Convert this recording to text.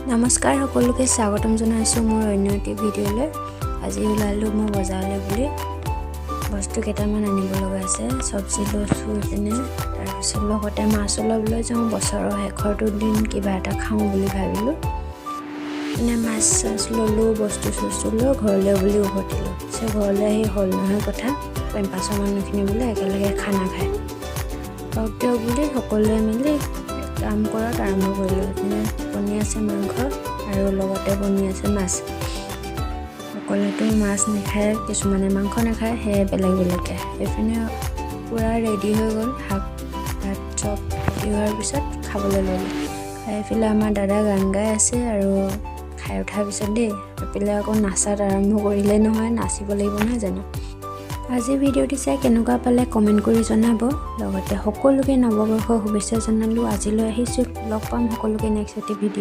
নমস্কাৰ, সকলোকে স্বাগতম জনাইছোঁ মোৰ অন্য এটি ভিডিঅ'লৈ। আজি ওলালোঁ মই বজাৰলৈ বুলি, বস্তু কেইটামান আনিব লগা আছে। চব্জি লৈছোঁ ইপিনে, তাৰপিছত লগতে মাছ অলপ লৈ যাওঁ। বছৰৰ শেষৰটো দিন, কিবা এটা খাওঁ বুলি ভাবিলোঁ। এনে মাছ চাছ ল'লোঁ, বস্তু চস্তু লৈ ঘৰলৈ বুলি উভতিলোঁ। পিছে ঘৰলৈ আহি হ'ল নহয় কথা, কেম্পাছৰ মানুহখিনি বোলে একেলগে খানা খায়। হওক দিয়ক বুলি সকলোৱে মিলি কাম কৰাত আৰম্ভ কৰিলোঁ। এইপিনে বনি আছে মাংস আৰু লগতে বনি আছে মাছ। সকলোৱেতো মাছ নাখায়, কিছুমানে মাংস নাখায়, সেয়ে বেলেগ বেলেগকৈ। এইপিনে পূৰা ৰেডি হৈ গ'ল, শাক ভাত চব ৰেডি হোৱাৰ পিছত খাবলৈ ল'লোঁ। খাই পেলাই আমাৰ দাদা গান গাই আছে আৰু খাই উঠাৰ পিছত দেই এইফালে আকৌ নাচাত আৰম্ভ কৰিলে নহয়, নাচিব লাগিব নহয় জানো। আজি ভিডিঅ'টি চাই কেনেকুৱা পালে কমেণ্ট কৰি জনাব। লগতে সকলোকে নৱবৰ্ষৰ শুভেচ্ছা জনালোঁ। আজিলৈ আহিছোঁ, লগ পাম সকলোকে নেক্সট এটি ভিডিঅ'।